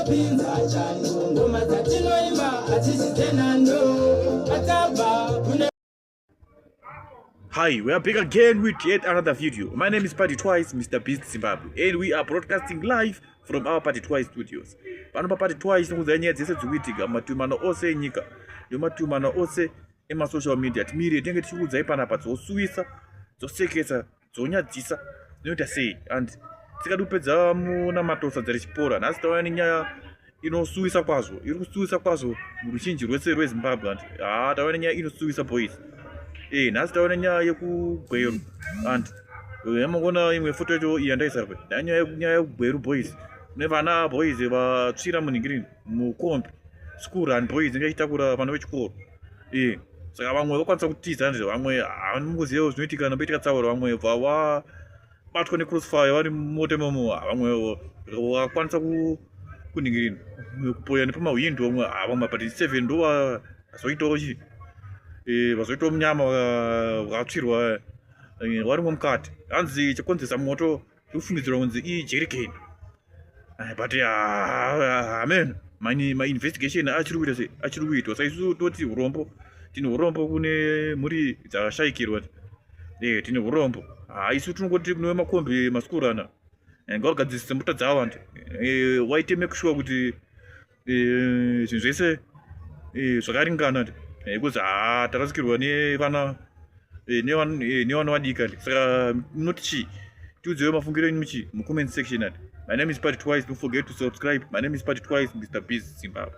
Tinopinza chando, ngoma dzatinoimba hadzisi dzenhando. Atabva kune Hi, we are back again with yet another video. My name is Party Twice, Mr. Beast Zimbabwe, and we are broadcasting live from our Party Twice studios. Pano pa Party Twice tinokuudzai nyaya dzese dziri kuitika mumatumano ose enyika nematumano ose emasocial media. Timire tinenge tichikuudzai panapa dzosuwisa, dzosekesa, dzonyadzisa, dzinoita sei and tikadi kupedza munamato sadza richipora. Nhasi tauya nenyaya inosuwisa kwazvo, iri kusuwisa kwazvo muruzhinji rwese rweZimbabwe and haa tauya nenyaya inosuwisa boys. Nhasi tauya nenyaya yekuGweru and yamangona imwe foto yacho iyi yandaisa pa nyaya yekuGweru boys. Kune vana boys vatsvira munhingirini mukombi school run boys inge ichitakura vana vechikoro. Saka vamwe vakwanisa kutiza ndizvo, vamwe hamungoziva zvinoitika nomboitika tsaura, vamwe bva vabatwa necrossfire vari mumota imomo, vamwe vakwanisa kunhingirini kupoya nepamahwindo, vamwe vamwe but 7 ndo vazoitawo chi vazoitawo munyama vakatsvirwa varimo mukati. Hanzi chakonzesa moto kufungidzirwa kunzi ijerikeni, but amen mainvestigation achiri kuita sei, achiri kuitwa. Saka isusu toti urombo, tine urombo kune mhuri dzakashayikirwa, tine urombo. Isu tinongoti kune makombi maschool run ngavagadzise mota dzavo and waite make sure kuti zvinhu zvese zvakaringana, because haa tarasikirwa nevana nevana vadiki. Saka munoti chii? Tiudzewo mafungiro enyu muchi mucomment section. Ati my name is Party Twice, don't forget to subscribe. My name is Party Twice, Mr Beast Zimbabwe.